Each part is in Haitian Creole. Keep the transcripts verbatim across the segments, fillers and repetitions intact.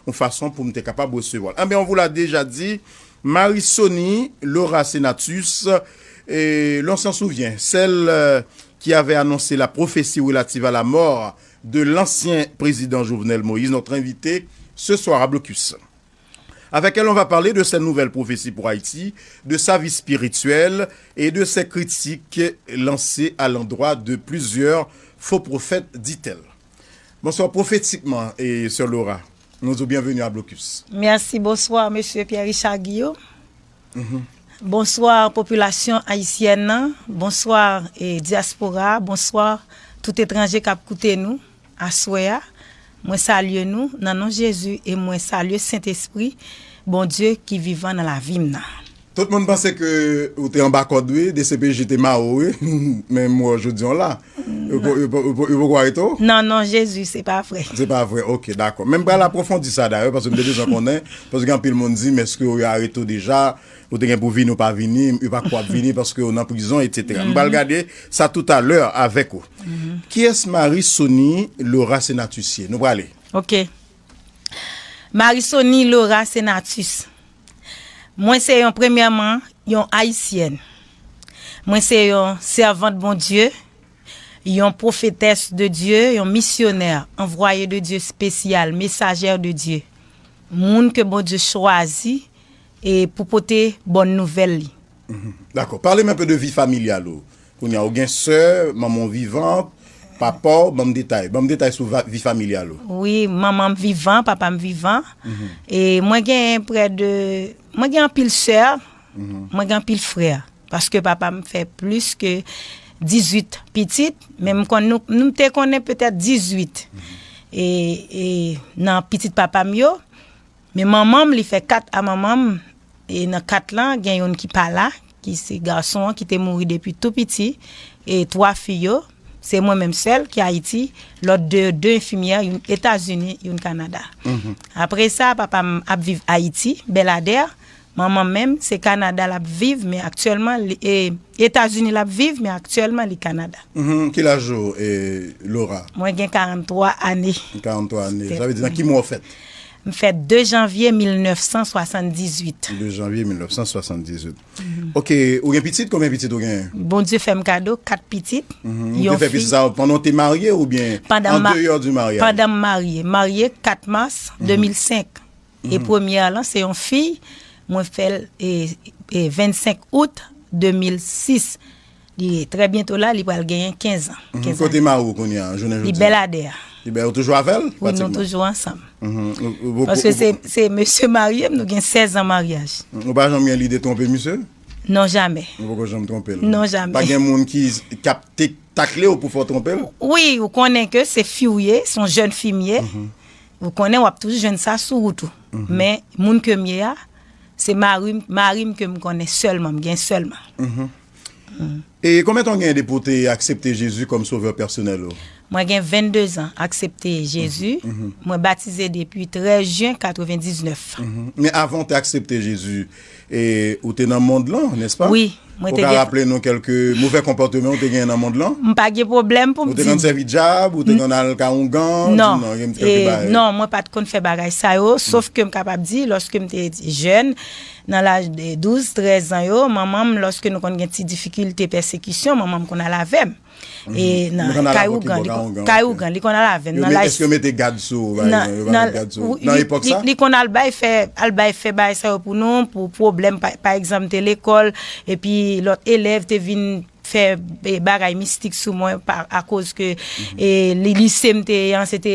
yon fason pou m te kapab resevwa l. Enben, on vous l'a déjà dit, Marie Sony Laura Senatus, et l'on s'en souvient, celle euh, qui avait annoncé la prophétie relative à la mort de l'ancien président Jovenel Moïse, notre invité ce soir à Blocus. Avec elle, on va parler de cette nouvelle prophétie pour Haïti, de sa vie spirituelle et de ses critiques lancées à l'endroit de plusieurs faux prophètes, dit-elle. Bonswa pwofetikman, e Sè Laura. Nou di w byenveni a Blocus. Mèsi, bonswa, mesye Pierre Richard Guillaume. Bonswa, popilasyon ayisyèn nan. Bonswa, e, dyaspora. Bonswa, tout etranje k ap koute nou aswè a. Mwen salye nou nan non Jezi e mwen salye Sentespri, Bondye ki vivan nan lavi m nan. Tout moun panse ke ou te anba kòd, wi, D C P J te mare w, wi. Men m wè w jodi an la. Yo po- yo po- yo po- yo poko arete w? Non, non, Jezi, se pa vre. Se pa vre, ok, dakò. Men m pral apwofondi sa dayè, paske m te bezwen konnen, paske gen anpil moun di, men èske yo arete w deja, ou te gen pou vini, ou pa vini, yo pa kwè w ap vini, paske w nan prizon, etsetera. M pral gade sa toutalè avèk ou. Kiyès Marie Sony Laura Senatus ye? Nou prale. Ok. Marie Sony Laura Senatus. Mwen se yon, premyèman, yon ayisyèn. Mwen se yon sèvant Bondye, yon pwofetès de Dye, yon misyonè, anvwaye de Dye espesyal, mesajè de Dye. Moun ke Bondye chwazi e pou pote bòn nouvèl li. Dakò. Pale m enpe de vi familyal ou. Kounye a, ou gen sè, manman w vivan, papa w, ban m detay. Ban m detay sou va- vi familyal ou. Wi, manman m vivan, papa m vivan. E mwen gen prè de, mwen gen anpil sè, mwen gen anpil frè. Paske papa m fè plis ke dizuit pitit, men m konn nou, nou te konnen petèt dizuit. E, e nan pitit papa m yo, men manman m, li fè kat a manman m, e nan kat lan, gen youn ki pa la, ki se gason an ki te mouri depi tou piti, e twa fi yo, se mwen menm sèl ki Ayiti, lòt de, de enfimyè, youn Etazini, youn Kanada. Apre sa, papa m ap viv Ayiti, Bèladè, manman m menm, se Kanada l ap viv, men aktyèlman, li, e, Etazini l ap viv, men aktyèlman, li Kanada. Mhm. Ki laj ou, e, Laura? Mwen gen karant twa ane. Karant twa ane. Sa vle di nan ki mwa w fèt? M fèt de janvye mil nèf san swasanndizuit. De janvye mil nèf san swasanndizuit. Ok, ou gen pitit? Konbyen pitit ou gen? Bondye fè m kado kat pitit. Mhm. Ou te fè pitit sa pandan w te marye oubyen an deyò di maryaj? Pandan m marye. Marye kat mas de mil senk. E premyè lan, se yon fi, mwen fè l, e, e, vennsenk out de mil sis. Li, trè byento la, li pral genyen kenz an. Mhm. Kenz ane. Kote mari w kounye a, jounen jodi a? Li Bèladè. Li Bèladè, ou toujou avè l, pratikman? Wi, nou toujou ansanm. Mhm. Ou, ou, ou, paske ou, se, se mesye marye m, nou gen sèz an maryaj. Ou pa janm gen lide twonpe misye? Non, jamè. Ou poko janm twonpe l? Non, jamè. Pa gen moun ki, k ap te takle w pou fè w twonpe l? Wi, ou konnen ke se fi w ye, se yon jèn fi m ye. Mhm. Ou konnen w ap toujou jwenn sa sou wout ou. Mhm. Men, moun ke m ye a, se mari m, mari m ke m konnen sèlman, m gen sèlman. Mhm. E konbyen tan w gen depi w te aksepte Jezi kòm sovè pèsonèl ou? Mwen gen vennde zan aksepte Jezi. Mhm. Mwen batize depi trèz jen katrevendiznèf. Mhm. Men avan w te aksepte Jezi, e, ou te nan mond lan, nèspa? Wi, mwen te gen. Ou ka raple nou kèlke movè konpòteman ou te gen nan mond lan? M pa gen pwoblèm pou m di. Ou te konn sèvi dyab, ou te konn al kay oungan? Non. Di non, gen kèlke bagay. Non, mwen pa t konn fè bagay sa yo, sof ke m kapab di, lòske m te jèn, nan laj de douz, trèz an yo, manman m, lòske nou konn gen ti difikilte, pèsekisyon, manman m konn al avè m. E nan kay oungan, li konn al avè m. Nan laj. Èske yo mete gad sou ou, pa egzanp, yo pa met gad sou ou nan epòk sa? Li konn al bay fè, al bay fè bagay sa yo pou nou, pou pwoblèm, pa, pa egzanp, te lekòl, epi lòt elèv te vin fè, e, bagay mistik sou mwen pa, akoz ke, e, li, lise m te ye an, se te,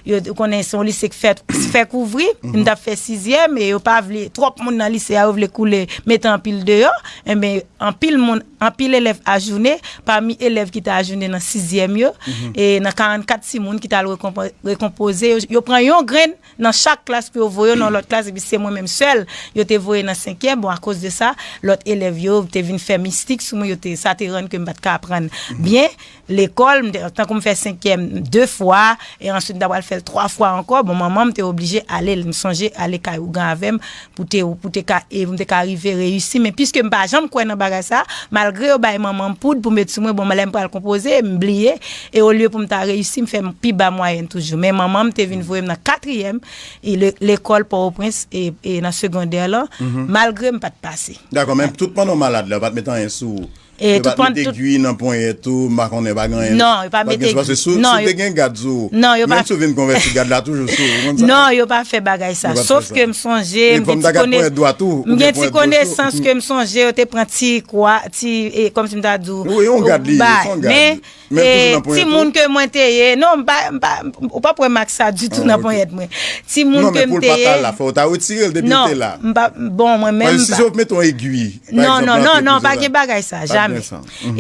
yo, ou konnen se yon lise k fè, fè kouvri, m t ap fè sizyèm, e yo pa vle, twòp moun nan lise a, yo vle koule, mete anpil deyò, enben, anpil moun, anpil elèv ajounen, pami elèv ki te ajounen nan sizyèm yo, e nan karannkat timoun ki t al rekonpo-, rekonpoze, yo, yo pran yon grenn nan chak klas pou yo voye yo nan lòt klas, epi se mwen menm sèl yo te voye nan senkyèm. Bon, akoz de sa, lòt elèv yo te vin fè mistik sou mwen, yo te, sa te aprann ke m pa t ka aprann byen. Lekòl, m te, tankou m fè senkyèm de fwa, e answit m ta pral fè l twa fwa ankò. Bon, manman m te oblije ale, m sonje ale kay ougan avè m pou te, pou te ka, e pou m te ka rive reyisi. Men piske m pa janm kwè nan bagay sa, malgre yo bay manman m poud pou met sou mwen, bon, lè m pral konpoze, m bliye, e olye pou m ta reyisi, m fè pi ba mwayèn toujou. Men manman m te vin voye m nan katriyèm, e le-, lekòl Pòtoprens, e, e nan segondè lan, malgre m pa t pase. Dakò, men tout pandan w malad la, yo pa t met anyen sou ou? E yo pa t met egwi nan ponyèt ou, m pa konnen, pa gen anyen. Non, yo pa met egwi. Paske si w te gen gad sou ou, menm si w vin konvèti, gad la toujou sou ou, ou konn sa? Non, yo pa fè bagay sa. Sòf ke m sonje, m gen ti konesans ke m sonje, yo te pran ti kwa, ti, e, kòmsi m ta di w, yon gad li ye, se yon gad. Men, e, timoun ke mwen te ye, non, m pa, m pa, ou p ap wè mak sa ditou nan ponyèt mwen. Timoun ke m te ye. Non, men pou l pa t al la, fò w ta retire l depi l te la. Non, m pa, bon, mwen menm m pa. Paske si se w mete yon egwi, pa egzanp, non, non, non, non, pa gen bagay sa, jamè.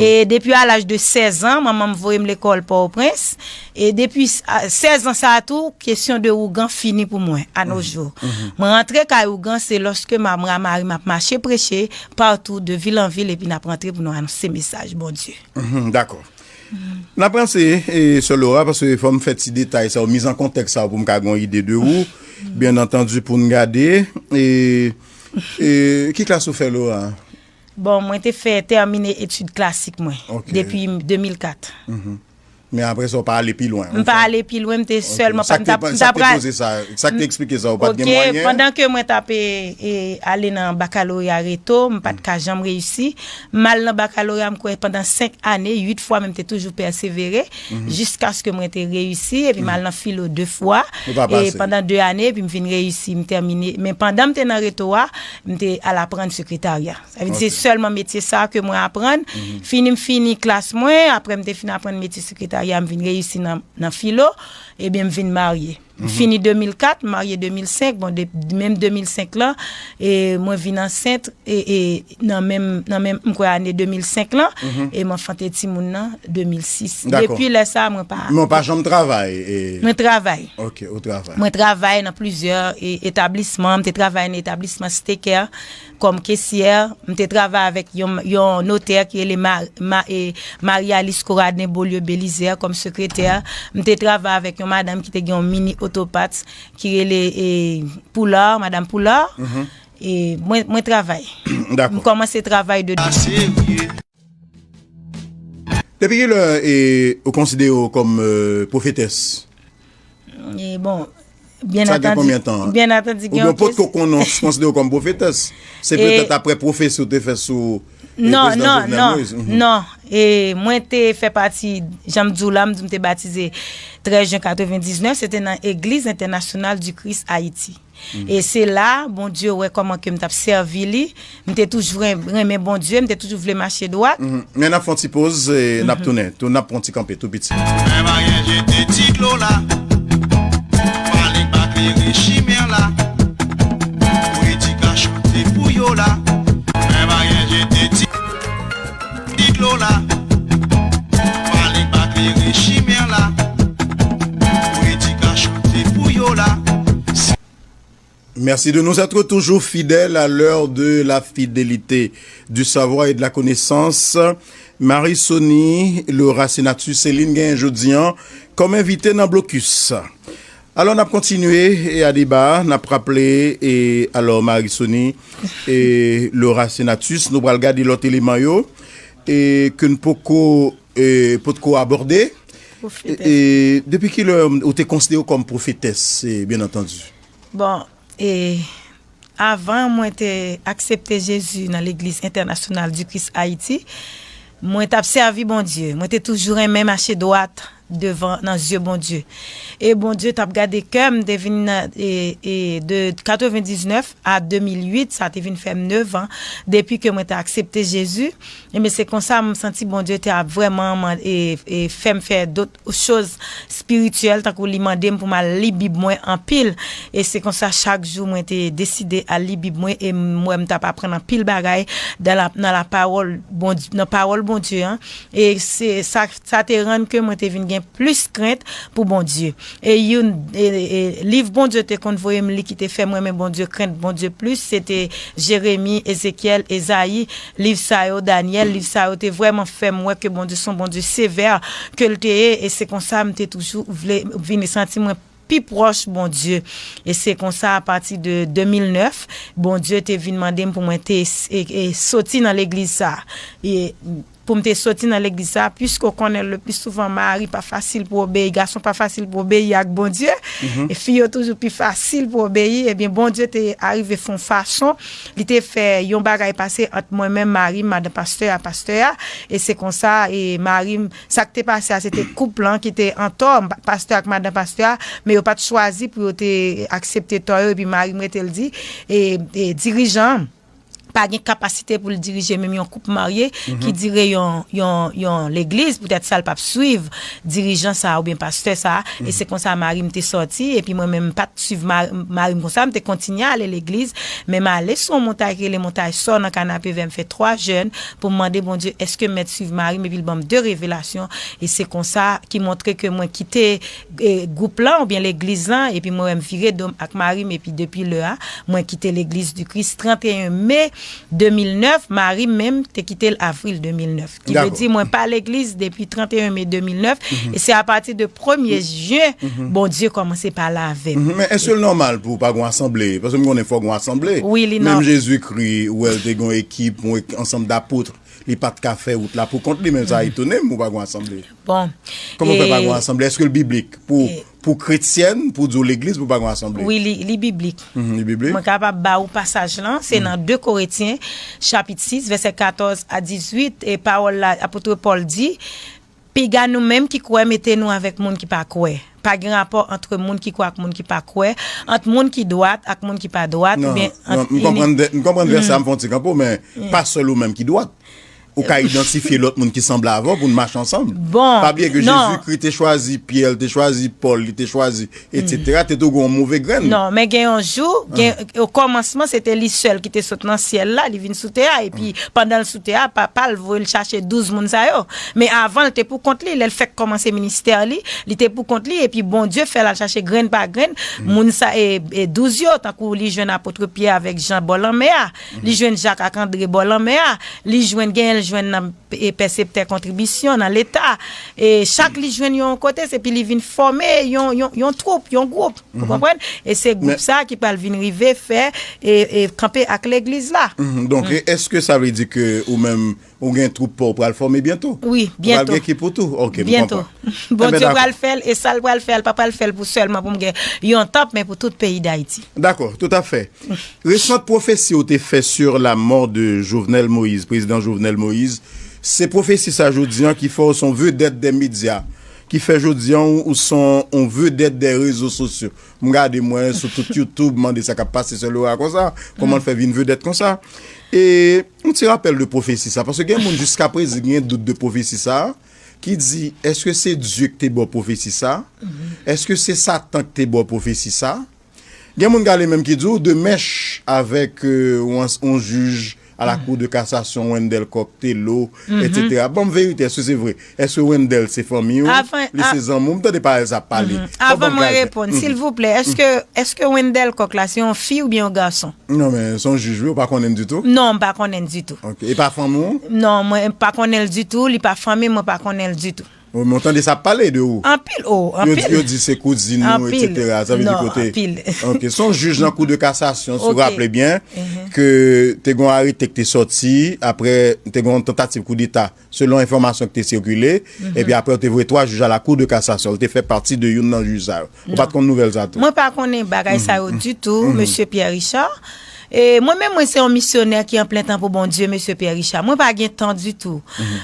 E depi a laj de sèz an, manman m voye m lekòl Pòtoprens. E depi sèz an sa a tou, kesyon de ougan fini pou mwen, a nos jours. Mwen rantre kay ougan, se lòske m a, mwen a mari m ap mache preche patou de vil an vil, epi n ap rantre pou nou anonse mesaj Bondye. Dakò. N ap ranse, e, sè Laura, paske fò m fè ti detay sa yo, miz an kontèks sa yo pou m ka gen yon ide de ou. Byen antandi, pou n gade. E, e, ki klas ou fè, Laura? Bon, mwen te fè tèmine etid klasik mwen depi de mil kat. Men apre sa, w pa ale pi lwen. M pa ale pi lwen, m te sèlman pa, m t ap, m t ap. Sa k te poze sa? Sa k te eksplike sa? Ou pa t gen mwayen? Pandan ke mwen t ap, e, e, ale nan bakaloreya reto, m pa t ka janm reyisi. M al nan bakaloreya, m kwè pandan senk ane, uit fwa, men m te toujou pèsevere, jiskaske mwen te reyisi, epi m al nan filo de fwa, e pandan de ane, epi m vin reyisi, m tèmine. Men pandan m te nan reto a, m te al aprann sekretarya. Sa vle di se sèlman metye sa ke mwen aprann. Fini m fini klas mwen, apre m te fin aprann metye sekretarya, m vin reyisi nan, nan filo, ebyen m vin marye. M fini de mil kat, m marye de mil senk. Bon, de, menm de mil senk lan, e mwen vin ansent, e, e nan menm, nan menm, m kwè ane de mil senk lan, e m anfante timoun nan de mil sis. Depi lè sa, mwen pa. Men w pa janm travay, e? Mwen travay. Ok, ou travay. Mwen travay nan plizyè, e, etablisman. M te travay nan etablisman Steker kòm kesyè. M te travay avèk yon, yon notè ki rele Ma-, Ma-, e, Marie Alice Coradin Beaulieu Belizaire kòm sekretè. M te travay avèk yon madanm ki te gen yon mini otopat ki rele, e, Poulard, madanm Poulard. E mwen, mwen travay. Dakò. M kòmanse travay de. Depi kilè, e, ou konsidere w kòm, e, pwofetès? E, bon, byen antandi, byen antandi, gen yon kesyon. Oubyen w potko konnen w konsidere w kòm pwofetès? Se petèt apre pwofesi w te fè sou, e, prezidan Jovenel Moïse. Non, non, non. E mwen te fè pati, jan m di w la, m di w m te batize trèz jen katrevendiznèf, se te nan Église Internationale du Christ Haïti. E se la, Bondye wè kòman ke m t ap sèvi li. M te toujou ren-, renmen Bondye, m te toujou vle mache dwat. Men n ap fè yon ti poz, e n ap tounen. Tou, n ap pran yon ti kanpe tou piti. Mwen marye, jete ti dlo la. Pale pa klere chimè la. Pou edikasyon te pou yo la. Mwen marye, jete ti, ti dlo la. Pale pa klere chimè la. Pou edikasyon te pou yo la. Merci de nous être toujours fidèles à l'heure de la fidélité, du savoir et de la connaissance. Marie Sony Laura Senatus, se li n genyen jodi an kòm envite nan Blokis. Alò, n ap kontinye, e, a deba, n ap raple, e, alò, Marie Sony e Laura Senatus, nou pral gade lòt eleman yo, e, ke n poko, e, potko abòde. E, e, depi kilè ou te konsidere w kòm pwofetès, e, byen antandi? Bon, e, avan mwen te aksepte Jezi nan Legliz Entènasyonal di Kris Ayiti, mwen t ap sèvi Bondye. Mwen te toujou renmen mache dwat devan, nan zye Bondye. E Bondye t ap gade kè m, te vin nan, e, e, de katrevendiznèf a de mil uit, sa te vin fè m nèf an, depi ke mwen te aksepte Jezi. Ebyen, se konsa m santi Bondye te ap vrèman man-, e, e, fè m fè dòt choz espirityèl, tankou li mande m pou m al li Bib mwen anpil. E se konsa, chak jou, mwen te deside al li Bib mwen, e m wè m t ap aprann anpil bagay nan la, nan la pawòl Bondye, nan pawòl Bondye an. E se sa, sa te rann ke mwen te vin gen plis krent pou Bondye. E youn, e, e, liv Bondye te konn voye m li ki te fè m renmen Bondye, krent Bondye plis, se te Jeremi, Ezekyèl, Ezayi. Liv sa yo, Danyèl, liv sa yo te vrèman fè m wè ke Bondye se yon Bondye sevè ke l te ye, e se konsa m te toujou vle vin santi mwen pi pwòch Bondye. E se konsa, apati de de mil nèf, Bondye te vin mande m pou mwen te e, e, soti nan legliz sa. E pou m te soti nan legliz sa, piske w konnen le pli souvan mari pa fasil pou obeyi, gason pa fasil pou obeyi ak Bondye. E fi yo toujou pi fasil pou obeyi. Ebyen, Bondye te arive fè yon fason, li te fè yon bagay pase ant mwen menm, mari m, madan pastè a, pastè a. E se konsa, e mari m, sa k te pase a, se te koup lan ki te antò, pastè ak madan pastè a, men yo pa t chwazi pou yo te aksepte tò yo, epi mari m rete l di, e, e dirijan an pa gen kapasite pou l dirije menm yon koup marye ki dire yon, yon, yon legliz, poutèt sa l p ap swiv dirijan sa a oubyen pastè sa a. E se konsa mari m te sòti, epi mwen menm m pa t swiv ma- mari m konsa, m te kontinye ale legliz, men m ale sou yon montay ki rele Montay Sò nan Kanapevè, m fè twa jèn pou m mande Bondye èske m mèt swiv mari m, epi l ban m de revelasyon, e se konsa ki montre ke mwen kite e, gwoup lan oubyen legliz lan, epi mwen wè m vire do m ak mari m, epi depi lè a, mwen kite Legliz di Kris trannteyen me de mil nèf, mari m menm te kite l avril de mil nèf. Ki vle di mwen pa legliz depi trannteyen me de mil nèf, e se apati de premye jen Bondye kòmanse pale avè m. Men èske l nòmal pou w pa gen yon asanble? Paske m konnen fòk gen yon asanble. Wi, li nòmal. Menm Jezikri, ou wè l te gen yon ekip, yon ek- ansanm dapot. Li pa t ka fè wout la pou kont li, men sa etone m, ou pa gen yon asanble. Bon. Kòman w fè pa gen yon asanble? Èske l biblik pou, pou kretyèn, pou di w legliz, pou pa gen yon asanble? Wi, li, li biblik. Mhm, li biblik? Mwen kapab ba ou pasaj lan, se nan de Korentyen, chapit sis, vèsè katòz a dizuit, e pawòl la, apot Pòl di, piga nou menm ki kwè, mete nou avèk moun ki pa kwè. Pa gen rapò ant moun ki kwè ak moun ki pa kwè, ant moun ki dwat ak moun ki pa dwat, oubyen ant... Non, m konprann, m konprann vèsè a, m fè yon ti kanpo, men pa sèl ou menm ki dwat. Ou ka idantifye lòt moun ki sanble avè w pou n mache ansanm. Bon, pa bliye ke Jezikri te chwazi Pyè, li te chwazi Pòl, li te chwazi, etsetera, te tou gen yon move grenn. Non, men gen yon jou, gen, o kòmansman, se te li sèl ki te sot nan syèl la, li vin sou tè a, epi pandan l sou tè a, papa l voye l chache douz moun sa yo. Men avan, l te pou kont li, lè l fèk kòmanse ministè li, li te pou kont li, epi Bondye fè l al chache grenn pa grenn, moun sa, e, e douz yo, tankou li jwenn apot Pyè avèk Jan bò lanmè a, li jwenn Jak ak Andre bò lanmè a, li jwenn, genyen l jwenn nan e pèseptè kontribisyon nan leta. E chak li jwenn yon kote, se epi li vin fòme yon, yon, yon twoup, yon gwoup. Ou konprann? E se gwoup sa ki pral vin rive fè e, e kanpe ak legliz la. Mhm. Donk, e, èske sa vle di ke ou menm, ou gen twoup pa w pral fòme byento? Wi, byento. Ou pral gen ekip ou tou? Ok, m konprann. Bondye pral fè l, e sa l pral fè a, l pa pral fè l pou sèlman pou m gen yon tanp, men pou tout peyi Dayiti. Dakò, toutafè. Resant pwofesi ou te fè sur la mort de Jovenel Moïse, prezidan Jovenel Moïse, se pwofesi sa jodi an ki fè w se yon vedèt dè medya, ki fè jodi an ou, ou se yon, yon vedèt dè rezo sosyo. M gade mwen sou tout YouTube, mande sa k ap pase sè Laura konsa, kòman l fè vin vedèt konsa. E yon ti rapèl de pwofesi sa, paske gen moun jiskaprezan gen dout de pwofesi sa, ki di, èske se Dye ki te ba w pwofesi sa? Èske se Satan ki te ba w pwofesi sa? Gen moun gade menm ki di w de mèch avèk, euh, yon, yon jij à la Cour de cassation, Wendell Coq, Telo, etsetera. Ban m verite, èske se vre? Èske Wendell se fanmi w? Li se zanmi w? M tande parèy sa ap pale. Avan mwen reponn, silvouplè, èske, èske Wendell Coq la se yon fi oubyen yon gason? Non, men se yon jij, wi, ou pa konnen l ditou? Non, m pa konnen l ditou. Ok. E pa fanmi w? Non, mwen pa konnen l ditou, li pa fanmi m, mwen pa konnen l ditou. Wi, men w tande sa ap pale de ou. Anpil, o, anpil. Yo di, yo di se kouzin ou, etsetera. Sa vle di kote. Anpil. Ok, se yon jij nan Kou de Kasasyon, si w raple byen, ke te gen yon arete ki te sòti, apre te gen yon tantativ koudeta, selon enfòmasyon ki te sikile, epi apre yo te voye twa jij a la Cour de cassation, li te fè pati de youn nan jij sa yo. Ou pa t konn nouvèl sa tou? Mwen pa konnen bagay sa yo ditou, mesye Pierre Richard. E mwen menm, mwen se yon misyonè ki an plen tan pou Bondye, mesye Pierre Richard. Mwen pa gen tan ditou.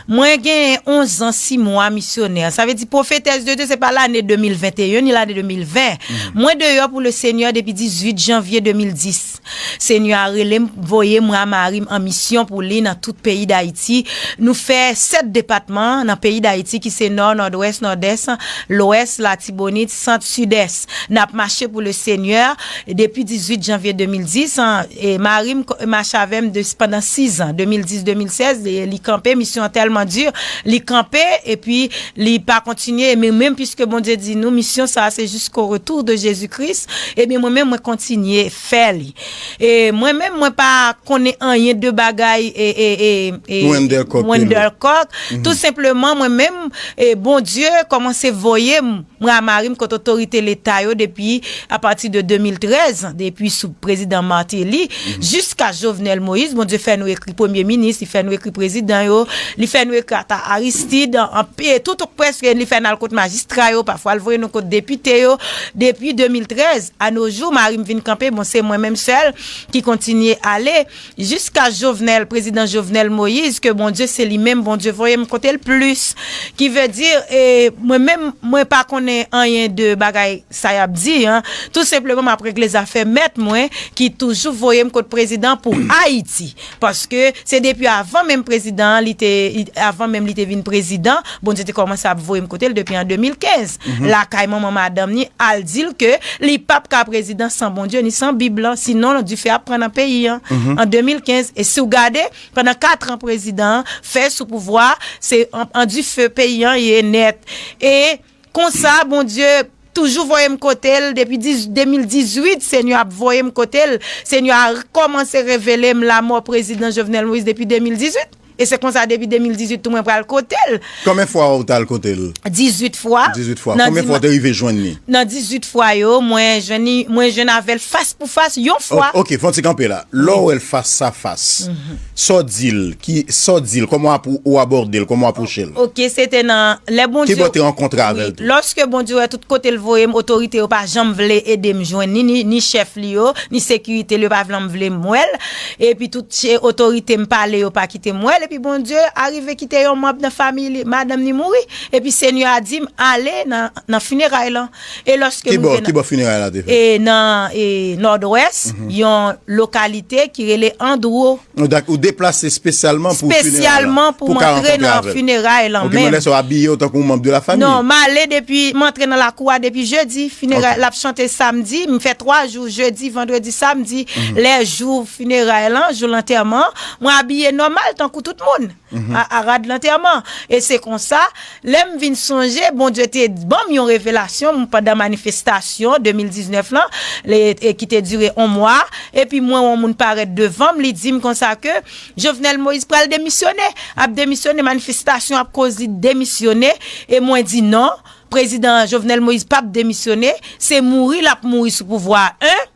Mwen gen onz an, sis mwa misyonè. Sa vle di pwofetès de Dye, se pa lane de mil venteyen, ni lane de mil ven. Mwen deyò pou le Senyè depi dizuit janvye de mil dis. Senyè a rele m, voye mwen a mari m an misyon pou li nan tout peyi Dayiti. Nou fè sèt depatman nan peyi Dayiti ki se Nò, Nòdwès, Nòdès, Lwès, Latibonit, Sant, Sidès. N ap mache pou le Senyè depi dizuit janvye de mil dis, an, E mari m ko- mache avè m de, pandan sis an, de mil dis, de mil sèz, e li kanpe, misyon an tèlman di, li kanpe, epi li pa kontinye. Men menm piske Bondye di nou, misyon sa a se jusqu'au retour de Jésus-Christ, ebyen mwen menm, mwen kontinye fè li. E mwen menm, mwen pa konnen anyen de bagay e, e, e, e, Wendell Coq, Wendell Coq. Tou senpleman, mwen menm, e, Bondye kòmanse voye m, mwen a mari m kot otorite leta yo depi apati de de mil trèz, depi sou prezidan Martelly, jiska Jovenel Moïse. Bondye fè nou ekri premye minis, li fè nou ekri prezidan yo, li fè nou ekri ata Aristide, an, an, e tout prèske li fè n al kot majistra yo, pafwa l voye nou kot depite yo. Depi de mil trèz, a no jou, mari m vin kanpe, bon, se mwen menm sèl ki kontinye ale. Jiska Jovenel, prezidan Jovenel Moïse, ke Bondye se li menm, Bondye voye m kote l plis. Ki vle di, e, mwen menm, mwen pa konnen anyen de bagay sa y ap di, an. Tou senpleman, m ap regle zafè mèt mwen, ki toujou voye m kot prezidan pou Ayiti. Paske se depi avan menm prezidan an, li te, avan menm li te vin prezidan, Bondye te kòmanse ap voye m kote l depi an de mil kenz. Lakay manman madanm ni, al di l ke li p ap ka prezidan san Bondye ni san Bib lan, sinon dife ap pran nan peyi an. An de mil kenz, e si w gade, pandan kat an prezidan an fè sou pouvwa, se an, an dife peyi an ye nèt. E konsa, Bondye toujou voye m kote l depi dis- de mil dizuit, Senyè ap voye m kote l. Senyè a kòmanse revele m lamò prezidan Jovenel Moïse depi de mil dizuit. E se konsa, depi de mil dizuit tou, mwen pral kote l. Konbyen fwa ou t al kote l? Dizuit fwa. Dizuit fwa. Nan Konbyen fwa ou te rive jwenn li? Nan dizuit fwa yo, mwen jwenn li, mwen jwenn avè l fas pou fas yon fwa. O- Ok, fè yon ti kanpe la. Lè w wè l fas a fas, sa w di l, ki, sa w di l, kòman w ap- ou abòde l, kòman w apwoche l? Ok, se te nan lè Bondye. Ki bò w te rankontre avè l tou? Lòske Bondye wè tout kote l voye m, otorite yo pa janm vle ede m jwenn ni, ni, ni chèf li yo, ni sekirite li yo pa vle m vle m wè l. Epi tout che- otorite m pale yo pa kite m wè l. Epi Bondye arive kite yon manm nan fanmi li, madanm ni mouri. Epi Senyè a di m ale nan, nan fineray lan. E lòske Ki m bò, rive ki nan, bò fineray la te fèt? e nan e, Nòdwès, yon lokalite ki rele Andro. Ou dak- ou deplase espesyalman pou fineray la? Espesyalman pou Pou ka mwen antre rankontre nan avè l? fineray lan Ok, men menm. lè sa w abiye w tankou manm de la fanmi? Non, m ale depi m antre nan lakou a depi jedi. Fineray Ok. l ap chante samdi, m fè twa jou, jedi, vandredi, samdi. Lè jou fineray lan, jou lantèman, mwen abiye nòmal tankou tout moun. A, a rad lantèman. E se konsa, lè m vin sonje, Bondye te ban m yon revelasyon m pandan manifestasyon de mil diznèf lan, le- e ki te dire yon mwa, epi mwen wè yon moun parèt devan m, li di m konsa ke Jovenel Moïse pral demisyone, ap demisyone, manifestasyon ap koz li demisyone, e mwen di non, prezidan Jovenel Moïse p ap demisyone, se mouri l ap mouri sou pouvwa a, en.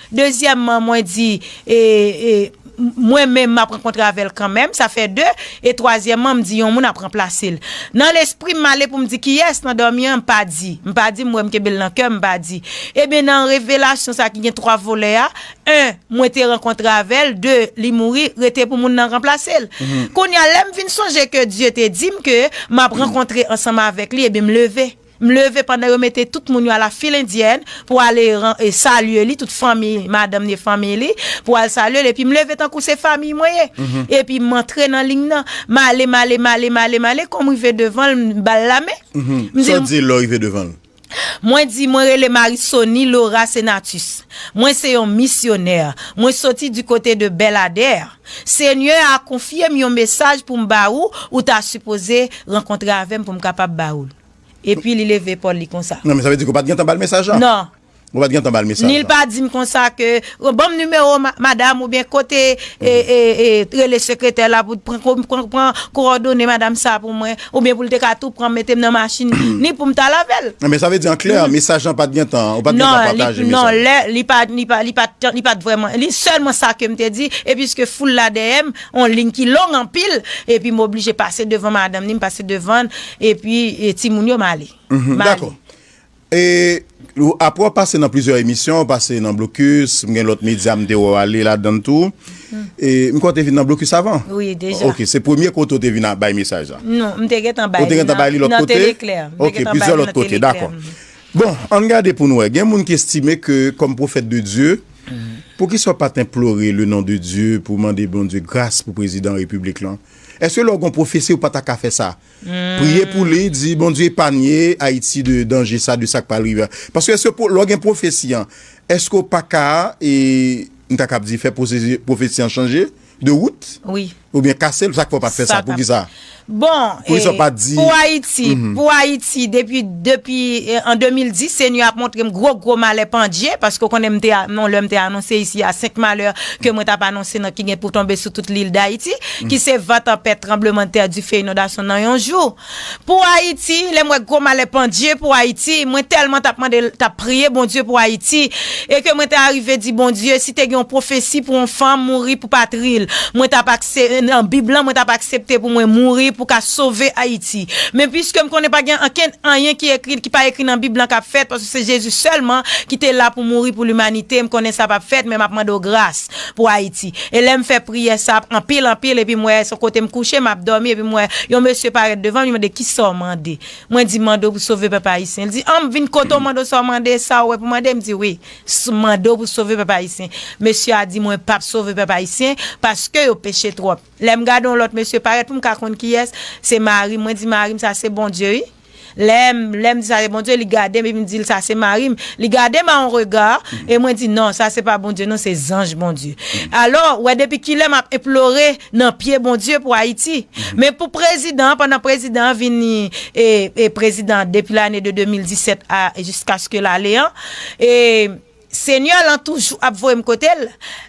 Dezyèmman, mwen di, e, e, m- mwen menm m ap rankontre avè l kanmenm, sa fè de, e twazyèmman, m di yon moun ap ranplase l. Nan lespri m, m ale pou m di kiyès nan dòmi an, m pa di. M pa di m wè m kenbe l nan kè m, m pa di. Ebyen, nan revelasyon sa ki gen twa volè a, en, mwen te rankontre avè l, de, li mouri, rete pou moun nan ranplase l. Kounye a, lè m vin sonje ke Dye te di m ke m ap rankontre ansanm avèk li, ebyen, m leve. M leve pandan yo mete tout moun yo a la fil endyèn pou ale ran- e salye li, tout fanmi, madanm li, fanmi li, pou al salye l. Epi m leve tankou se fanmi mwen ye. Epi m antre nan liy nan. M ale, m ale, m ale, m ale, m ale. Kon m rive devan l, m ba l lamen. M di Sa w l, di l lè w rive devan l? Mwen di, mwen rele Marisony Laura Senatus. Mwen se yon misyonè. Mwen soti di kote de Bèladè. Senyè a konfye m yon mesaj pou m ba ou, ou ta sipoze rankontre avè m pou m kapab ba ou l. Epi li leve epòl li konsa. Non, men sa vle di ke w pa t gentan ba l mesaj la? Non. Ou pa t gentan ba l mesaj Ni l la? Pa di m konsa ke, "Ban m nimewo ma- madanm oubyen kote e, e, e, rele sekretè la pou pran, ko- pran, pran kowòdone madanm sa pou mwen, oubyen pou l te ka tou pran mete m nan machin, ni pou m t al avè l." Non, men sa vle di an klè, mesaj lan pa t gentan, ou pa t gentan Non, li, pataje non, mesaj. Lè, li pa, li pa, li pa t, li pa t vrèman, li sèlman sa ke m te di, epi piske foul la dèyè m, on liy ki long anpil, epi m oblije pase devan madanm ni, m pase devan, epi e, timoun yo, m ale. Mhm, M ale. Dakò. E, ou- apre w pase nan plizyè emisyon, w pase nan Blokis, m gen lòt medya m te wè w ale ladan l tou. E, m kwè w te vin nan Blokis avan? Wi, deja. Ok, se premye kote w te vin a- bay mesaj la? Non, m te gentan bay Ou te li gentan nan- bay li lòt nan kote? Telekler. M te Ok, gentan plizyè bay li lòt nan kote, Telekler. dakò. Bon, ann gade pou n wè. Gen moun ki estime ke, kòm pwofèt de Dye, poukisa w pa t enplore le non de Dye pou mande Bondye gras pou prezidan repiblik lan? Èske lè w gen pwofesi, ou pa ta ka fè sa? Priye pou li, di, "Bondye, epanye Ayiti de danje sa, de sa k pral rive a." Paske èske pou- lè w gen pwofesi an, èske w pa ka, e, m ta kab di, fè pwofesi an chanje de wout? Wi. Oubyen kase l, sa k fè w pa t fè sa? Poukisa? Bon, pou kisa w pa t di pou Ayiti, pou Ayiti, depi, depi eh, an de mil dis, Senyè ap montre m gwo, gwo malè pandye, paske w konnen m te, non, lè m te anonse isi a senk malè ke mwen t ap anonse nan ki gen pou tonbe sou tout lil Dayiti, ki se van, tanpèt, tranblemanntè, dife, inondasyon nan yon jou. Pou Ayiti, lè m wè gwo malè pandye pou Ayiti, mwen tèlman t ap mande, t ap priye Bondye pou Ayiti, e ke mwen te arive di Bondye, si te gen yon pwofesi pou yon fanm mouri pou patri l, mwen t ap aksepte, nan Bib lan, mwen t ap aksepte pou mwen mouri pou ka sove Ayiti. Men piske m konnen pa gen ankenn anyen ki ekri, ki pa ekri nan Bib lan k ap fèt, paske se Jezi sèlman ki te la pou mouri pou limanite, m konnen sa p ap fèt, men m ap mande w gras pou Ayiti. E lè m fè priyè sa anpil, anpil, epi m wè se kote m kouche, m ap dòmi, epi m wè yon mesye parèt devan m, li mande, "Kisa w mande?" Mwen di, "Mande w pou sove pèp ayisyen." Li di, "An, m vin kote w, mande w sa w mande, sa w wè pou mande?" M di, "Wi, mande w pou sove pèp ayisyen." Mesye a di, "Mwen p ap sove pèp ayisyen paske yo peche twòp." Lè m gade yon lòt mesye parèt pou m ka konn kiyès, se mari m. Mwen di mari m, "Sa se Bondye, wi." Lè m, lè m di sa se Bondye, li gade m epi m di l, "Sa se mari m." Li gade m a yon rega, e mwen di, "Non, sa se pa Bondye, non, se zanj Bondye." Alò, w wè depi kilè m ap enplore nan pye Bondye pou Ayiti. Men pou prezidan an, pandan prezidan an vin e, e prezidan depi lane de de mil disèt a jiskaske l ale an, e Senyè lan toujou ap voye m kote l.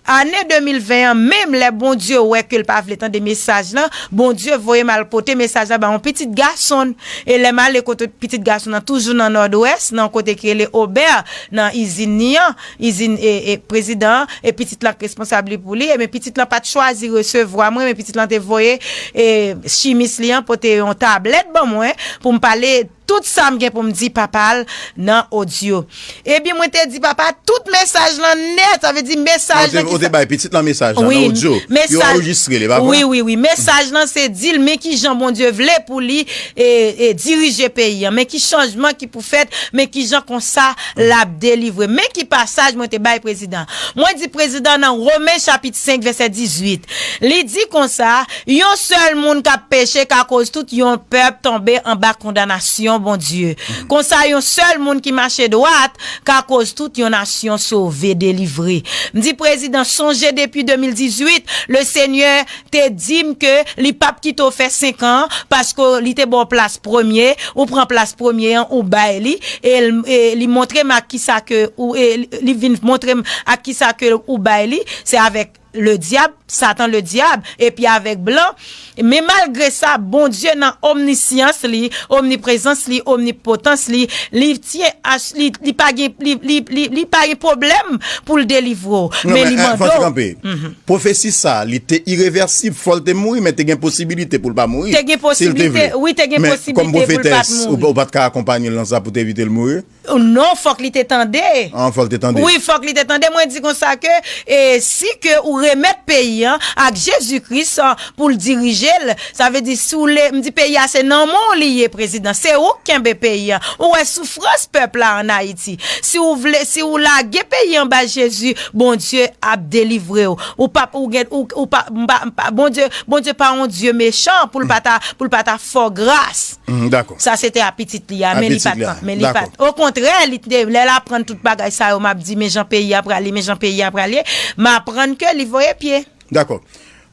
Ane de mil ven an, menm lè Bondye wè ke l pa vle tande mesaj lan, Bondye voye m al pote mesaj la ba yon pitit gason l. E lè m ale kote pitit gason nan, toujou nan Nòdwès, nan yon kote ki rele Obè, nan izin li an, izin e, e prezidan an, e pitit lan k responsab li pou li, e men pitit lan pa t chwazi resevwa mwen, men pitit lan te voye e chimis li an pote yon tablèt ban mwen pou m pale tout sa m gen pou m di papa l nan odyo. Ebyen, mwen te di papa tout mesaj lan nèt, sa vle di mesaj lan ki... Ou te bay pitit lan mesaj lan nan odyo. Yo anrejistre li, pa vre? Wi, wi, wi. Mesaj lan se di l, men ki jan Bondye vle pou li e, e dirije peyi an, men ki chanjman ki pou fèt, men ki jan konsa l ap delivre. Men ki pasaj mwen te bay prezidan. Mwen di prezidan nan Women chapit senk vèsè dizuit. Li di konsa, yon sèl moun k ap peche ka koz tout yon pèp tonbe anba kondanasyon Bondye. Konsa, yon sèl moun ki mache dwat ka koz tout yon nasyon sove, delivre. M di, prezidan, sonje depi de mil dizuit, le Senyè te di m ke li p ap kite w fè senk an, paske li te ba w plas premye, ou pran plas premye an, ou bay li, e l, e li montre m ak kisa ke ou, e li vin montre m ak kisa ke ou bay li, se avèk le dyab, Satan le dyab, epi avèk blan. Men malgre sa, Bondye nan omnisyans li, omniprezans li, omnipotans li, li tyen ach-, li, li pa gen, li, li, li, li pa gen pwoblèm pou l delivre w. Non, men li mande w. Pwofesi sa, li te irevèsib, fò l te mouri, men te gen posibilite pou l pa mouri, si l te vle. Te gen posibilite, wi, te gen posibilite pou l pa t mouri. Men kòm pwofetès, ou, ou pa t ka akonpanye l nan sa pou te evite l mouri? Non, fòk li te tande. Ah, fòk li te tande. Wi, fòk li te tande. Mwen di konsa ke, e, si ke ou remèt peyi an ak Jezi Kris, a, pou l dirije l, sa vle di si w le, m di peyi a se nan men w li ye, prezidan. Se ou k kenbe peyi an. Ou wè soufrans pèp la ann Ayiti. Si w vle, si w lage peyi anba Jezi, Bondye ap delivre w. Ou p ap, ou gen, ou, ou pa, m pa, m pa, Bondye, Bondye pa yon Dye mechan pou l pa ta, pou l pa ta fè w gras. Mhm, dakò. Sa se te a pitit li a, men li pa t, men li pa t. Okontrè, li te, lè l aprann tout bagay sa yo, m ap di, men jan peyi a prale, men jan peyi a prale, m aprann ke li voye pye. Dakò.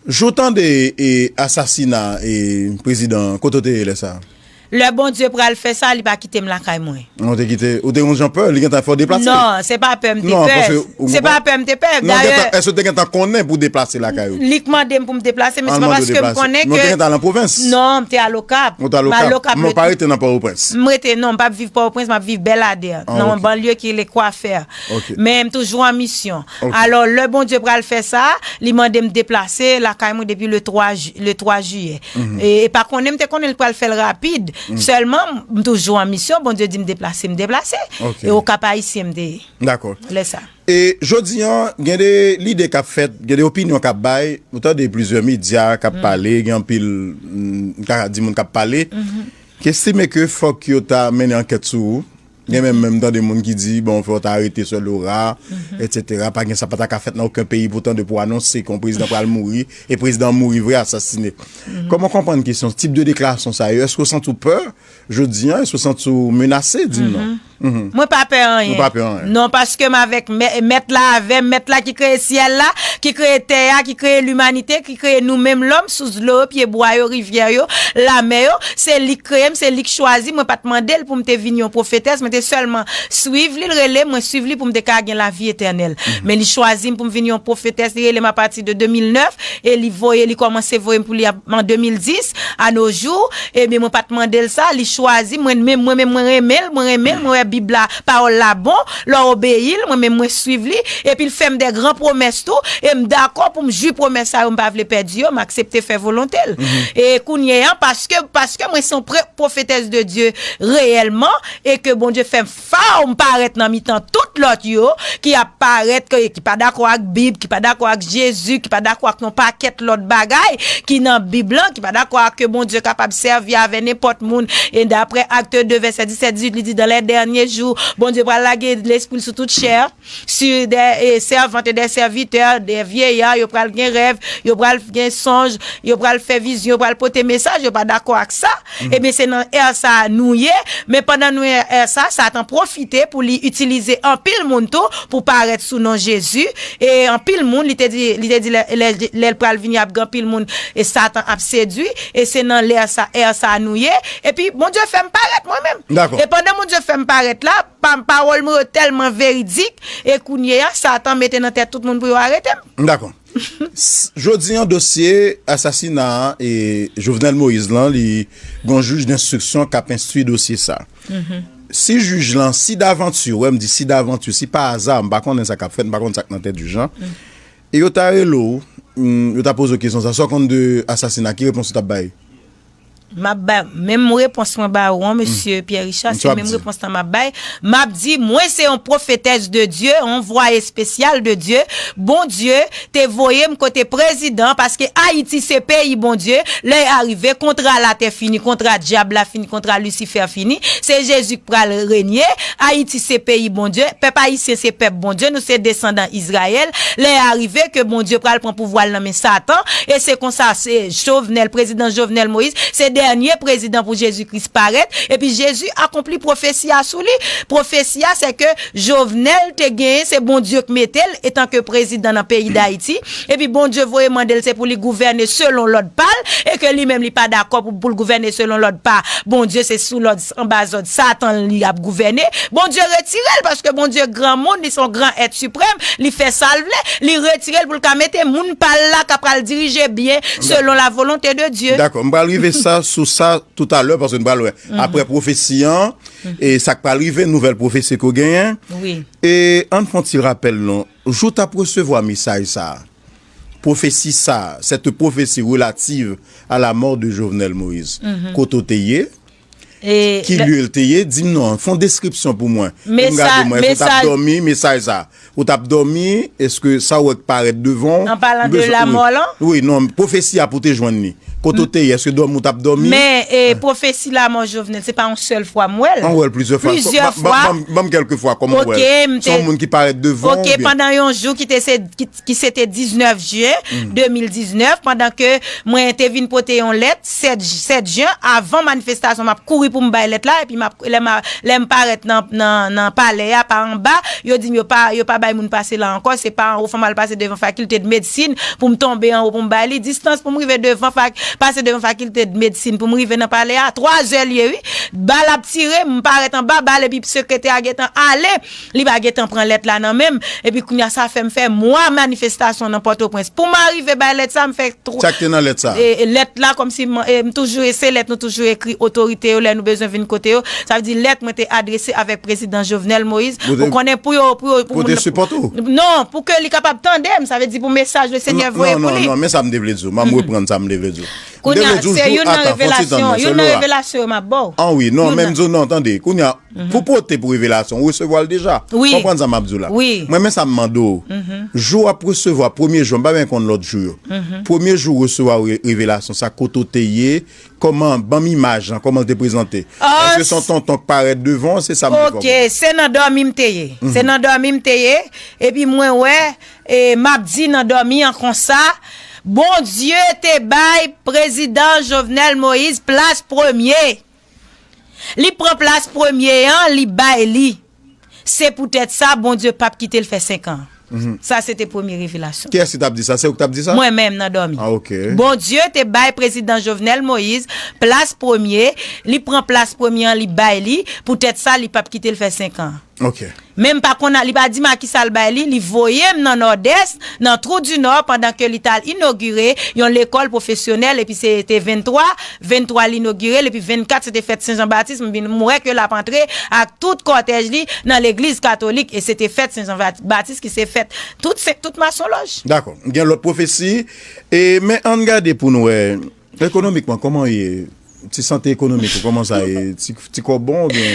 Jou tande e asasina e prezidan, kote w te ye lè sa a? Lè Bondye pral fè sa, li pa kite m lakay mwen. Ou te kite, ou te yon jan pè, li gentan fè w deplase? Non, se pa pè m te pè. Se pa pè m te pè. Dayè, èske w te gentan konnen pou w deplase lakay ou? Li k mande m pou m deplase, men se pa paske m konnen ke... Men w te gentan al nan pwovens? Non, m te al Okap. Ou te al Okap? M pa rete nan Pòtoprens? M rete, non, m p ap viv Pòtoprens, m ap viv Bèladè, nan yon banlye ki rele Kwafè. Men m toujou an misyon. Alò, lè Bondye pral fè sa, li mande m deplase lakay mwen depi le twa ji-, le twa jiyè. E, e pa konnen, m te konnen l pral fè l rapid. Sèlman, m toujou an misyon, Bondye di m deplase, m deplase. E Okap Ayisyen m te ye. Dakò. Lè sa. E jodi an, gen de lide k ap fèt, gen de opinyon k ap bay, ou tande plizyè medya k ap pale, gen anpil, m ka di moun k ap pale, ki estime ke fòk yo ta mennen ankèt sou ou, gen menm, menm tande moun ki di, bon, fò w ta arete Sè Laura, etsetera. Pa gen, sa pa ta ka fèt nan okenn peyi, poutan depi w anonse ke yon prezidan pral mouri, e prezidan an mouri vre, asasine. Kòman w konprann kesyon, tip de deklarasyon sa yo? Èske w santi w pè jodi an? Èske w santi w menase? Di m non. Mwen pa pè anyen. Mwen pa pè anyen. Non, paske m avèk mè- mèt la avè m, mèt la ki kreye syèl la, ki kreye tè a, ki kreye limanite, ki kreye nou menm lòm, sous dlo yo, pye bwa yo, rivyè yo, lamè yo. Se li k kreye m, se li k chwazi m. Mwen pa t mande l pou m te vin yon pwofetès, mwen te sèlman swiv li, l rele m, mwen swiv li pou m te ka gen lavi etènèl. Men li chwazi m pou m vin yon pwofetès, li rele m apati de de mil nèf, e li voye, li kòmanse voye m pou li ap- an de mil dis, a no jou, ebyen, mwen pa t mande l sa, li chwazi m, mwen menm, mwen menm, mwen renmen l, mwen renmen l, mwen wè Bib la, pawòl la bon, lè w obeyi l, mwen menm, mwen swiv li, epi l fè m de gran pwomès tou, e m dakò pou m jwi pwomès sa yo, m pa vle pèdi yo, m aksepte fè volonte l. E kounye a, paske, paske mwen se yon pre- pwofetès de Dye reyèlman, e ke Bondye fè m faw m parèt nan mitan tout lòt yo, ki ap parèt, ke- ki pa dakò ak Bib, ki pa dakò ak Jezi, ki pa dakò ak yon pakèt lòt bagay ki nan Bib lan, ki pa dakò ak ke Bondye kapab sèvi avè nenpòt moun. E daprè Acte deux, verset dix-sept, dix-huit, li di, dans les derniers jours, Bondye pral lage lespri l sou tout chè, sur des eh, servantes et des serviteurs, des vieillards, yo pral gen rèv, yo pral gen sonj, yo pral fè vizyon, yo pral pote mesaj, yo pa dakò ak sa. Ebyen, se nan è sa a nou ye, men pandan nou ye nan è sa, Satan pwofite pou li itilize anpil moun tou pou parèt sou non Jezi, e anpil moun, li te di, li te di lè, lè, lè l pral vini, ap gen anpil moun, e Satan ap sedui, e se nan lè sa, è sa a nou ye, epi Bondye fè m parèt mwen menm. Dakò. E pandan Bondye fè m parèt la, pa- pawòl mwen yo tèlman veridik, e kounye a, Satan mete nan tèt tout moun pou yo arete m. Dakò. S- Jodi an, dosye asasina e Jovenel Moïse lan, li gon jij denstriksyon k ap enstwi dosye sa. Si jij lan, si davanti, wè, m di si davanti, si pa aza, m pa konnen sa k ap fèt, m pa konn sa k nan tèt jij lan. E yo ta rele w, mm, yo ta poze w kesyon sa, sa w konn de asasina, ki repons ou t ap bay? M ap bay menm repons mwen ba ou an, mesye Pierre Richard, se menm repons lan m ap bay. M ap di, mwen se yon pwofetès de Dye, yon vwa espesyal de Dye. Bondye te voye m kote prezidan, paske Ayiti se peyi Bondye. Lè a rive, kontra latè fini, kontra dyab la fini, kontra Lisifè fini. Se Jezi k pral renye. Ayiti se peyi Bondye. Pèp ayisyen se pèp Bondye. Nou se desandan Izrayèl. Lè a rive ke Bondye pral pran pouvwa l nan men Satan. E se konsa, se Jovenel, prezidan Jovenel Moïse, se dènye prezidan pou Jezi Kris parèt. Epi Jezi akonpli pwofesi a sou li. Pwofesi a, se ke Jovenel te genyen, se Bondye k mete l etanke prezidan nan peyi Dayiti. Epi Bondye voye mande l se pou li gouvène selon lòd pa l, e ke li menm li pa dakò pou, pou l gouvène selon lòd pa Bondye, se sou lòd, anba zòd Satan li ap gouvène. Bondye retire l, paske Bondye granmoun, li se yon gran èt siprèm, li fè sa l vle, li retire l pou l ka mete moun pa l la k ap pral dirije byen selon la volonte de Dye. Dakò, m pral rive sa, sou sa toutalè, paske nou pral wè. Apre pwofesi an, e sa k pral rive, nouvèl pwofesi ke w genyen. Wi. E ann fè yon ti rapèl, non. Jou w t ap resevwa mesaj sa a, pwofesi sa a, cette prophétie relative à la mort de Jovenel Moïse, kote w te ye, ki lye l te ye, di m non, fè yon deskripsyon pou mwen. Pou m gade mwen, èske w t ap dòmi, mesaj sa a. Ou t ap dòmi, èske sa w wè k parèt devan w? An palan de lamò lan? Wi, non, pwofesi a pou w te jwenn li. Kote w te ye, èske dòmi ou t ap dòmi? Men, e, pwofesi lamò Jovenel, se pa yon sèl fwa m wè l. An wè l plizyè fwa. Plizyè fwa. Ban m kèlke fwa, kòman w wè l? Se yon moun ki parèt devan w oubyen? Ok, pandan yon jou ki te se, ki, ki se te diznèf jen de mil diznèf, pandan ke mwen te vin pote yon lèt, sèt, sèt jen, avan manifestasyon, m ap kouri pou m bay lèt la, epi m ap, lè m a, lè m parèt nan, nan, nan palè a, pa anba, yo di m yo pa, yo pa bay moun pase la ankò, se pa anwo, fò m al pase devan fakilte de medsin pou m tonbe anwo pou m bay li. Distans pou m rive devan fak-, pase devan fakilte de medsin pou m rive nan palè a, twa zè l ye, wi. Bal ap tire, m parèt anba bal, epi sekretè a gentan ale, li pa gentan pran lèt la nan men m. Epi kounye a, sa fè m fè mwa manifestasyon nan Pòtoprens. Pou m arive bay lèt sa, m fè Sa k te nan lèt sa? E, e, lèt la, kòmsi m, e, m toujou, e se lèt nou toujou ekri otorite yo lè nou bezwen vin kote yo. Sa vle di lèt mwen te adrese avèk prezidan Jovenel Moïse. Ou konnen pou yo, pou yo, pou moun. Pou te sipòte w? Non, pou ke li kapab tande m. Sa vle di pou mesaj Lesenyè voye pou li. Non, non, non, men sa m te vle di w. M ap reprann sa m te vle di w. Kounye a, se youn nan revelasyon, youn nan revelasyon yo m ap ba w. An wi, non, men m di w non, tande. Kounye a, pou pote pou revelasyon, ou resevwa l deja. Wi. Konprann sa m ap di w la. Wi. Mwen, men sa m mande w. Jou w ap resevwa, premye jou, m pa byen konn lòt jou yo. Premye jou w resevwa re- revelasyon sa, kote w te ye, kòman, ban m imaj lan, kòman l te prezante? Èske se yon tonton k parèt devan w, se sa m vle fè w konprann. Ok, se nan dòmi m te ye. Se nan dòmi m te ye, epi mwen wè, e, m ap di nan dòmi an konsa, Bondye te bay prezidan Jovenel Moïse plas premye. Li pran plas premye an, li bay li. Se poutèt sa, Bondye p ap kite l fè senk an. Sa se te premye revelasyon. Kiyès ki t ap di sa? Se ou ki t ap di sa? Mwen menm nan dòmi. Ah, ok. Bondye te bay prezidan Jovenel Moïse plas premye, li pran plas premye an, li bay li, poutèt sa, li p ap kite l fè senk an. Ok. Men m pa konn, li pa di m a kisa l bay li, li voye m nan Nòdès, nan Trou di Nò, pandan ke li t al inogire yon lekòl pwofesyonèl, epi se te venntwa, venntwa li inogire l, epi vennkat se te fèt Sen Jan Batis, m vin, m wè ke l ap antre ak tout kòtèj li nan legliz katolik, e se te fèt Sen Jan Bat-, Batis ki se fèt tout, se, tout masonlòj. Dakò. Gen lòt pwofesi, e, men ann gade pou n wè, ekonomikman, kòman w ye? Ti sante ekonomik ou, kòman sa ye? Ti, ti kòb bon oubyen?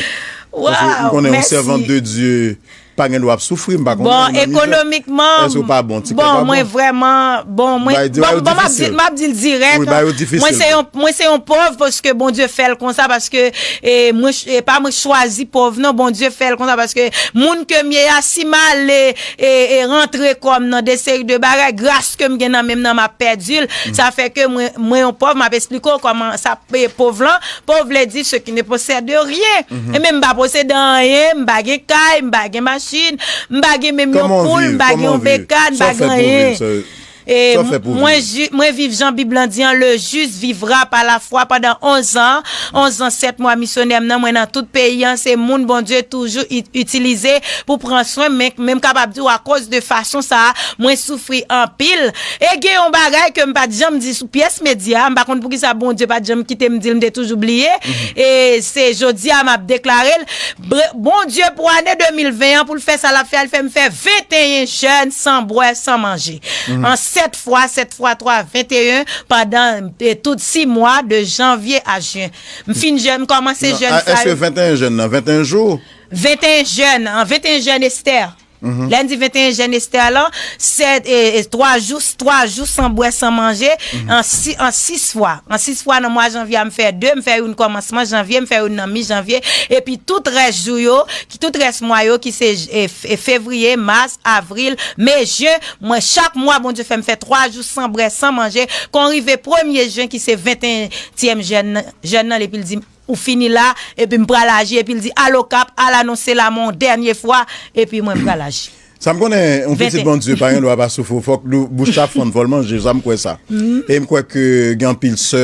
Paske m konnen yon sèvant de Dye pa gen dwa ap soufri, m pa konnen. Bon, ekonomikman, èske w pa bon? Ti kòb pa bon? Mwen vrèman, bon, mwen, bon, bon, m ap di, m ap di l dirèk. Wi, bagay yo difisil. Mwen se yon, mwen se yon pòv paske Bondye fè l konsa, paske, e, mwen, e, pa mwen k chwazi pòv, non, Bondye fè l konsa, paske moun ke m ye a, si m ale, e, e, rantre kò m nan de seri de bagay, gras ke m gen nan men m nan, m ap pèdi l. Sa fè ke mwen, mwen yon pòv, m ap esplike w kòman sa, e, pòv lan, pòv vle di ceux qui ne possèdent rien. E men m pa posede anyen, m pa gen kay, m pa gen machin, m pa gen menm yon poul, m pa gen yon bekàn, m pa gen anyen. E mwen, mwen viv jan Bib lan di an, le juste vivra par la foi pandan onz an, onz an, sèt mwa misyonè m nan, mwen nan tout peyi an, se moun Bondye toujou i-, itilize pou pran swen m, men, men m kapab di w akoz de fason sa a, mwen soufri anpil. E gen yon bagay ke m pa t janm di sou pyès medya, m pa konn poukisa Bondye pa t janm kite m di l, m te toujou bliye. E se jodi a m ap deklare l. Bre-, Bondye pou ane de mil ven an, pou l fè sa l ap fè a, l fè m fè venteyen jèn san bwè, san manje. An sèt fwa, sèt fwa twa, venteyen, pandan, e, tout sis mwa de janvye a jen. M fin jèn, m kòmanse jèn sa yo. Èske venteyen jèn nan, venteyen jou? Venteyen jèn, an venteyen jèn Estè. Lè n di venteyen jèn Estè lan, sèt, e, e, twa jou, twa jou san bwè, san manje, an si-, an sis fwa. An sis fwa nan mwa janvye a, m fè de, m fè youn kòmansman janvye, m fè youn nan mi janvye, epi tout rès jou yo, ki tout rès mwa yo, ki se, e, f-, e, fevriye, mas, avril, me, jen, mwen, chak mwa, Bondye fè m fè twa jou san bwè, san manje, kon rive premye jen, ki se venteyentyèm jèn nan, jèn nan, epi l di m, ou fini la, epi m pral aji, epi l di, al Okap, al anonse la mò yon dènye fwa, epi mwen m pral aji. Sa m konnen, yon pitit Bondye pa gen dwa pa soufri, fòk bouch la fann, fò l manje, sa m kwè sa. E m kwè ke gen anpil sè,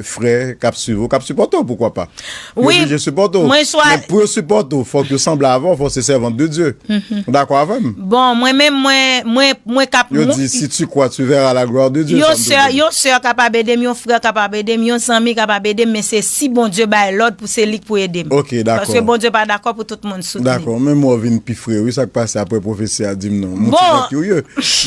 frè k ap swiv ou, k ap sipòte w, poukwa pa. Yo oblije sipòte w. Men pou yo sipòte w, fòk yo sanble avè w, fòk se sèvant de Dye. Ou dakò avè m? Bon, mwen menm, mwen, mwen, mwen k ap Yo di, si tu crois, tu verras la gloire de Dieu, sa m toujou di. Yon sè kapab ede m, yon frè kapab ede m, yon zanmi kapab ede m, men se si Bondye bay lòd pou se li k pou ede m. Ok, dakò. Paske Bondye pa dakò pou tout moun soutni. Dakò, men mwen w vin pi fre, wi, sa k pase apre pwofesi a di m non. M ti nèg ki w ye.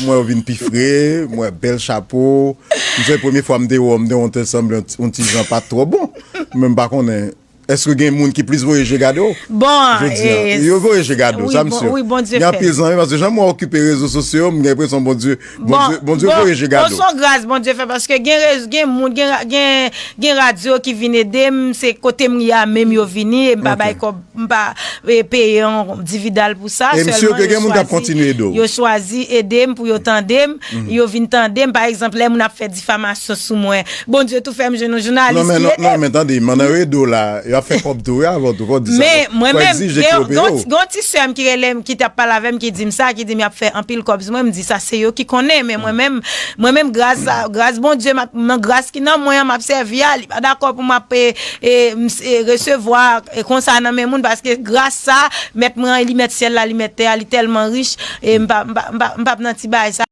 Mwen w vin pi fre, mwen bèl chapo. M se premye fwa m te wè w, m te wè w te sanble yon ti, yon ti jan pa twò bon. Men m pa konnen. Èske gen moun ki plis voye je gade w? Bon, jodi a, e, yo voye je gade w, wi, sa m si. Wi, Bondye fè. Gen anpil zanmi, paske jan mwen okipe rezo sosyo yo, m gen enpresyon Bondye, Bondye, Bondye voye je gade w. Bon, se yon gras Bondye fè, paske gen rez-, gen moun, gen ra-, gen, gen radyo ki vin ede m, se kote m ye a menm yo vini, e m pa bay kòb, m pa, e, peye yon dividal pou sa, sèlman yo chwazi, yo chwazi ede m pou yo tande m, yo vin tande m. Pa egzanp, lè moun ap fè difamasyon sou mwen, Bondye tou fè m jwenn yon jounalis ki ede m. Non, men, non, men tande, mandan yo ede w la, y ap fè kòb tou, wi, avè w tou, fò w di sa. Men, mwen menm, gen, gen yon ti, gen yon ti sè m ki rele m, ki t ap pale avè m, ki di m sa, ki di m y ap fè anpil kòb sou mwen, m di sa se yo ki konnen, men mwen menm, mwen menm, gras a, gras Bondye, m ap, nan gras ki nan mwen an, m ap sèvi a, li pa dakò pou m ap, e, e, m, e, resevwa, e, konsa nan men moun, paske gras sa, mèt mwen an, li mèt syèl la, li mèt tè a, li tèlman rich, e m pa, m pa, m pa, m p ap nan ti bagay sa.